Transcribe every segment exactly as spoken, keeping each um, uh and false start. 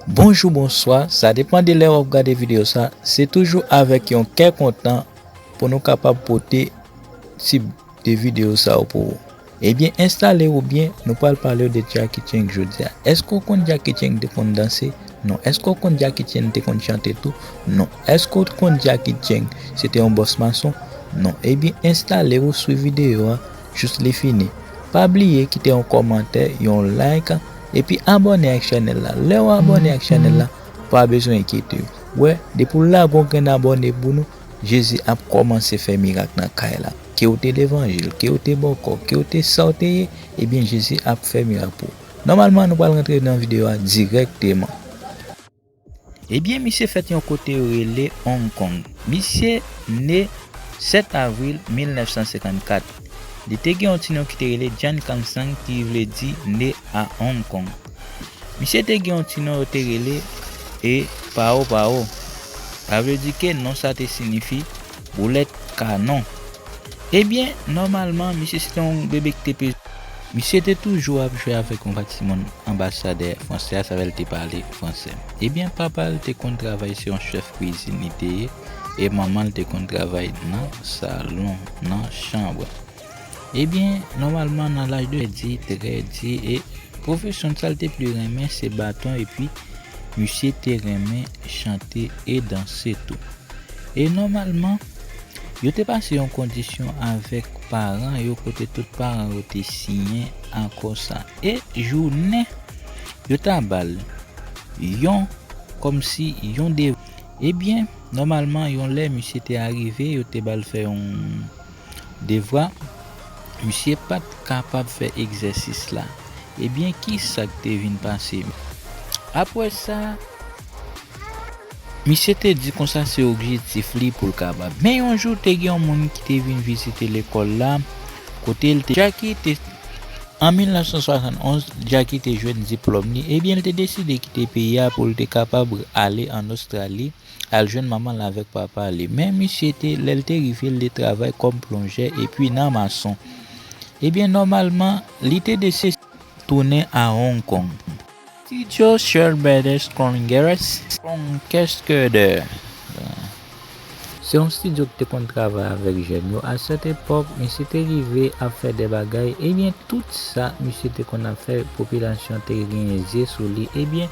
Bonjou, bonswa, sa depann de lè w ap gade videyo sa. Se toujou avèk yon kè kontan pou nou kapab pote tip de videyo sa yo pou ou. Ebyen, enstale w byen, nou pral pale w de Jackie Chan jodi a. Èske w konn Jackie Chan te konn danse? Non. Èske w konn Jackie Chan te konn chante tou? Non. Èske w konn Jackie Chan se te yon bòs mason? Non. Ebyen, enstale w, swiv videyo a jis li fini. Pa bliye kite yon kòmantè, yon like, epi abòne ak chanèl la. Lè w abòne ak chanèl la, pa bezwen enkyete w. Wè, depi w lage yon grenn abòne pou nou, Jezi ap kòmanse fè mirak nan kay la. Ke w te levanjil, ke w te bòkò, ke w te sa w te ye, ebyen, Jezi ap fè mirak pou ou. Nòmalman, nou pral rantre nan videyo a dirèkteman. Ebyen, misye fèt yon kote yo rele Hong Kong. Misye ne sèt avril mil nèf san senkannkat. Li te gen yon ti non ki te rele Jan Kang Sang, ki vle di ne a Hong Kong. Misye te gen yon ti non yo te rele e Pao Pao. Sa vle di ke non sa te siyifi boulèt kanon. Ebyen, nòmalman, misye se te yon bebe ki te pe. Misye te toujou ap jwe avèk yon patimoun anbasadè fransè a, sa vle di te pale fransè. Ebyen, papa l te konn travay, se yon chèf kwizin li te ye, e manman l te konn travay nan salon, nan chanb. Ebyen, nòmalman, nan laj de di, trè di, e pwofesyon sa l te pli renmen se baton, epi misye te renmen chante e danse tou. E nòmalman, yo te pase yon kondisyon avèk paran yo, kote tout paran yo te siyen akò sa. E jounen, yo ta ba l yon, kòmsi yon de. Ebyen, nòmalman, yon lè misye te arive, yo te ba l fè yon devwa, misye pa t kapab fè egzèsis la. Ebyen, ki sa k te vin pase? Apre sa, misye te di konsa se objektif li pou l kapab. Men yon jou, te gen yon moun ki te vin vizite lekòl la, kote l te, Jackie te, an mil nèf san swasann onz, Jackie te jwenn diplòm li. Ebyen, l te deside kite peyi a pou l te kapab ale ann Ostrali, al jwenn manman l avèk papa li. Men misye te, lè l te rive, l te travay kòm plonjè epi nan mason. Ebyen, nòmalman, li te deside tounen a Hong Kong. Studio Charles Brothers Conquest, Conquest. Se yon estidyo ki te konn travay avèk jèn yo. A sèt epòk, misye te rive ap fè de bagay. Ebyen, tout sa misye te konn ap fè, popilasyon te gen zye sou li. Ebyen,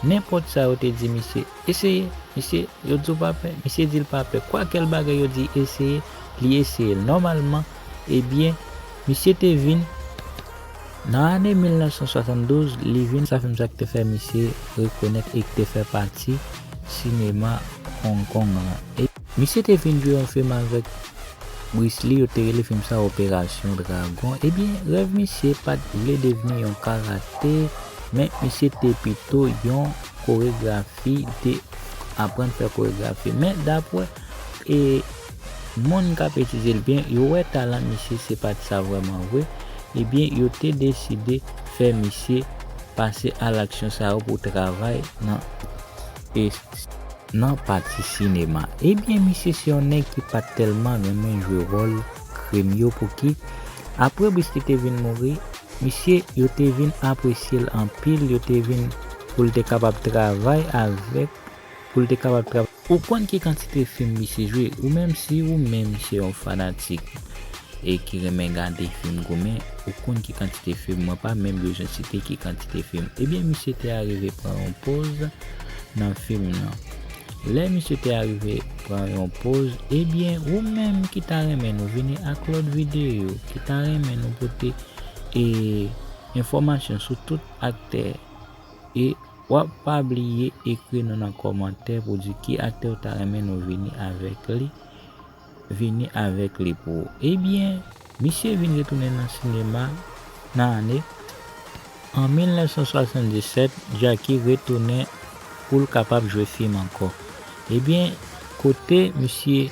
nenpòt sa yo te di misye, eseye, misye, yo di w pa pè, misye di l pa pè. Kwakèl bagay yo di eseye, li eseye l. Nòmalman, ebyen, misye te vin, nan ane mil nèf san swasanndouz, li vin sa fè m sa ki te fè misye rekonèt e ki te fè pati sinema Hong Kong lan. E misye te vin jwe yon fim avèk Bruce Lee, yo te rele fim sa Operasyon Dragon. Ebyen, rèv misye pa t vle devni yon karate, men misye te pito yon koregrafi, li te aprann fè koregrafi. Men dapre, e, moun k ap etidye l byen, yo wè talan misye se pa t sa vrèman vre. Ebyen, yo te deside fè misye pase a laksyon sa yo pou travay nan, e, nan pati sinema. Ebyen, misye se yon nèg ki pa t tèlman renmen jwe wòl krim yo, pouki, apre Bruce Lee te vin mouri, misye, yo te vin apresye l anpil, yo te vin pou l te kapab travay avèk, pou l te kapab travay. Ou konn ki kantite fim misye jwe? Ou menm, si ou menm se yon fanatik e ki renmen gade fim goumen, ou konn ki kantite fim, mwen pa menm bezwen site ki kantite fim. Ebyen, misye te arive pran yon poz nan fim nan. Lè misye te arive pran yon poz, ebyen, ou menm ki ta renmen nou vini ak lòt videyo, ki ta renmen nou pote, e, enfòmasyon sou tout aktè, e w ap pa bliye ekri nou nan kòmantè pou di ki aktè w ta renmen nou vini avèk li, vini avèk li pou ou. Ebyen, misye vin retounen nan sinema nan ane, an mil nèf san swasanndisèt, Jackie retounen pou l kapab jwe fim ankò. Ebyen, kote misye.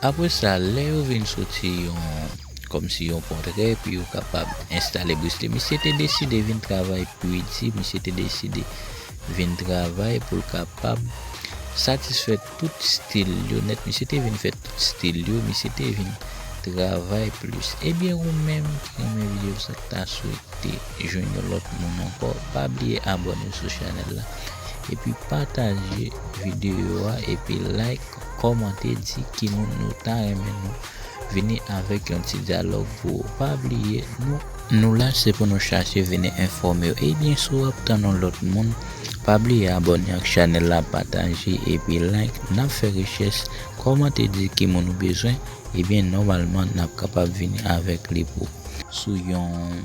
Apre sa, lè yo vin soti yon, kòmsi yon pòtrè, pou yo kapab enstale Bruce Lee, misye te deside vin travay piti, misye te deside vin travay pou l kapab satisfè tout stil yo nèt. Misye te vin fè tout stil yo, misye te vin travay plis. Ebyen, ou menm ki renmen videyo sa, ta sou te jwenn yon lòt moun ankò, pa bliye abòne sou chanèl la. Epi pataje videyo a, epi like, kòmante, di ki moun nou ta renmen nou vini avèk yon ti dyalòg pou ou. Pa bliye, nou, nou la se pou nou chache vini enfòme w. Ebyen, si w ap tann yon lòt moun, pa bliye abòne ak chanèl la, pataje, epi like. N ap fè rechèch, kòmante, di ki moun ou bezwen. Ebyen, nòmalman, n ap kapab vini avèk li pou sou yon,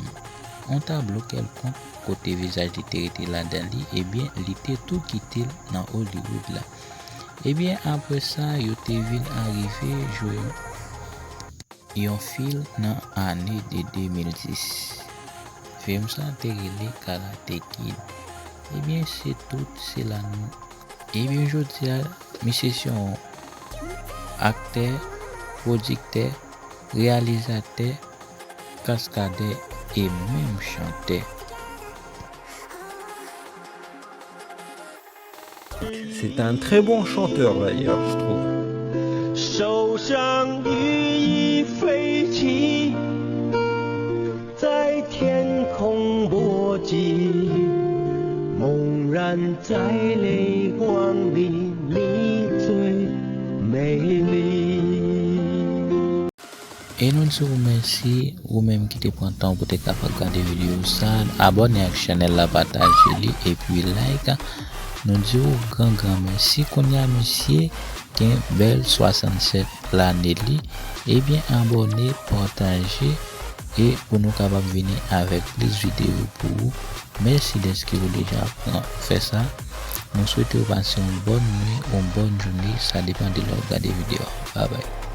yon tablo kèlkonk kote vizaj li te rete ladan li, ebyen, li te tou kite l nan Hollywood la. Ebyen, apre sa, yo te vin arive jwe yon fim nan ane de de mil dis. Fim sa te rele Karate Kid. Ebyen, se tout, se la nou. Ebyen, jodi a, misye se yon aktè, pwodiktè, reyalizatè, kaskadè e menm chantè. C'est un très bon chanteur d'ailleurs, je trouve. 手上羽翼飞起，在天空搏击，猛然在泪光里，你最美丽。 E nou di w mèsi, ou menm ki te pran tan pou te kapab gade videyo sa, abòne ak chanèl la, pataje li, epi like. Nou di w gran gran mèsi. Kounye a misye gen bèl swasannsèt lane li. Ebyen, abòne, pataje, e pou nou kapab vini avèk plis videyo pou ou. Mèsi dèske ou deja pran fè sa. Nou swete w pase yon bòn nwi, yon bòn jounen, sa depann de lè w ap gade videyo a. Babay.